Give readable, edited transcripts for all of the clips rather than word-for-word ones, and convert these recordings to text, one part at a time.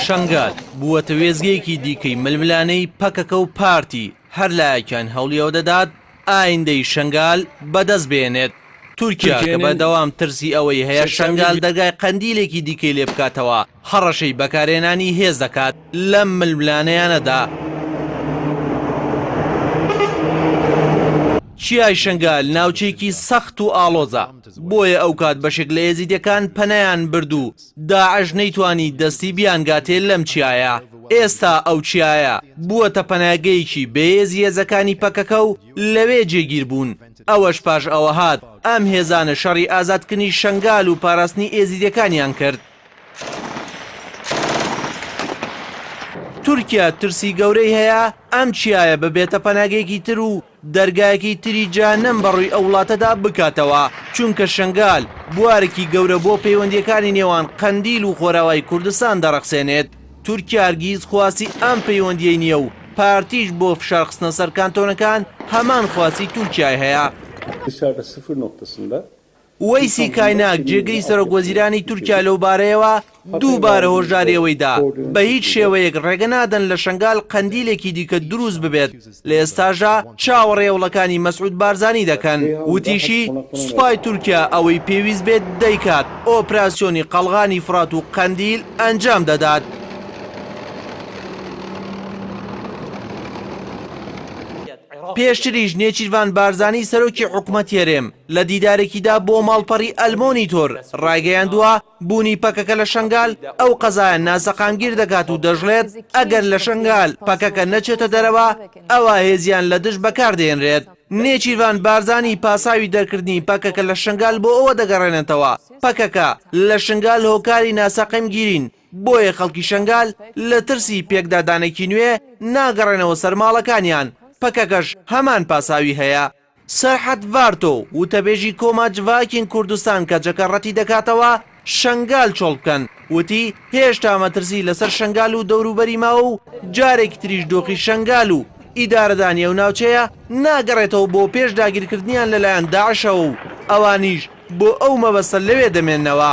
شەنگال بووەتە وێستگەیەکی دیکەی ململانێی پەکەکە و پارتی، هەر لایەکیان هەوڵی ئەوە دەدات ئایندەی شەنگال بەدەست بێنێت. تورکیا کە بەردەوام ترسی ئەوەی هەیە شەنگال دەرگای قەندیلێکی دیکەی لێ بکاتەوە، هەڕەشەی بەکارهێنانی هێز دەکات لەم ململانێیانەدا. چیای شەنگال ناوچەیەکی سەخت و ئاڵۆزە، بۆیە ئەوکات بەشێک لە ئێزیدیەکان پەنایان برد و داعش نەیتوانی دەستی بیانگاتێ لەم چیایە، ئێستا ئەو چیایە بووەتە پەناگەیەکی بەهێزی هێزەکانی پەکەکە و لەوێ جێگیر بوون، ئەوەش پاش ئەوە هات ئەم هێزانە شەڕی ئازادکردنی شەنگال و پاراستنی ئێزیدیەکانیان کرد. تورکیا ترسی گەورەی هەیە ئەم چیایە ببێتە پەناگەیەکی تر و دەرگایەکی تری جەهەنەم بەڕووی ئەو وڵاتەدا بکاتەوە، چونکە شەنگال بوارێکی گەورە بۆ پەیوەندییەکانی نێوان قەندیل و خۆراوای کوردستان دەڕەخسێنێت. تورکیا هەرگیز خواستی ئەم پەیوەندییەی نییە و پارتیش بۆ فشارخستنە سەر کانتۆنەکان هەمان خواستی تورکیای هەیە. وەیسی کایناک، جێگری سەرۆکوەزیرانی تورکیا لەوبارەیەوە دووبارە هۆشداری ئەوەی دا، بەهیچ شێوەیەک ڕێگە نادەن لە شەنگال قەندیلێکی دیکە دروست ببێت، لە ئێستاشدا چاوەڕێی هەوڵەکانی مەسعود بارزانی دەکەن. وتیشی، سوپای تورکیا ئەوەی پێویست بێت دەیکات، ئۆپراسیۆنی قەڵغانی فڕات و قەندیل ئەنجام دەدات. پێشتریش نێچیرڤان بارزانی سەرۆکی حکومەتی هەرێم لە دیدارێکیدا بۆ ماڵپەڕی ئەلمۆنیتۆر ڕایگەیاندووە، بوونی پەکەکە لە شەنگال ئەو قەزایە ناسەقامگیر دەکات و دەشڵێت، ئەگەر لە شەنگال پەکەکە نەچێتە دەرەوە ئەوا هێزیان لە دژ بەکاردەهێنرێت. نێچیرڤان بارزانی پاساوی دەرکردنی پەکەکە لە شەنگال بۆ ئەوە دەگەڕێنێتەوە، پەکەکە لە شنگال هۆکاری ناسەقامگیرین، بۆیە خەڵکی شەنگال لە ترسی پێکدادانێکی نوێ ناگەڕێنەوە سەر ماڵەکانیان، پەکەکەش هەمان پاساوی هەیە. سەرحەد ڤارتۆ، وتەبێژی کۆما جڤاکین کوردستان کەجەکە ڕەتیدەکاتەوە شەنگال چۆڵ بکەن، وتی، هێشتا مەترسی لەسەر شەنگال و دەوروبەری ماوە و جارێکی تریش دۆخی شەنگال و ئیدارەدانی ئەو ناوچەیە ناگەڕێتەوە بۆ پێش داگیرکردنیان لەلایەن داعشەوە و ئەوانیش بۆ ئەو مەبەستە لەوێ دەمێننەوە.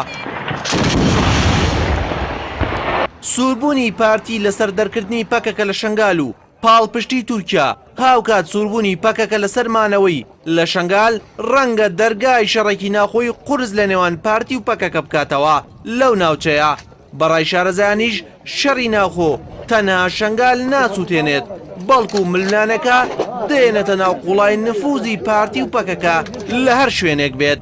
سووربوونی پارتی لەسەر دەرکردنی پەکەکە لە شەنگال و پاڵپشتی تورکیا، هاوکات سووربوونی پەکەکە لەسەر مانەوەی لە شەنگال، ڕەنگە دەرگای شەڕێکی ناوخۆی قورس لەنێوان پارتی و پەکەکە بکاتەوە لەو ناوچەیە. بەڕای شارەزایانیش شەڕی ناوخۆ تەنها شەنگال ناسووتێنێت، بەڵکو ململانێکە دەیەنێتە ناو قوڵای نفوزی پارتی و پەکەکە لە هەر شوێنێک بێت.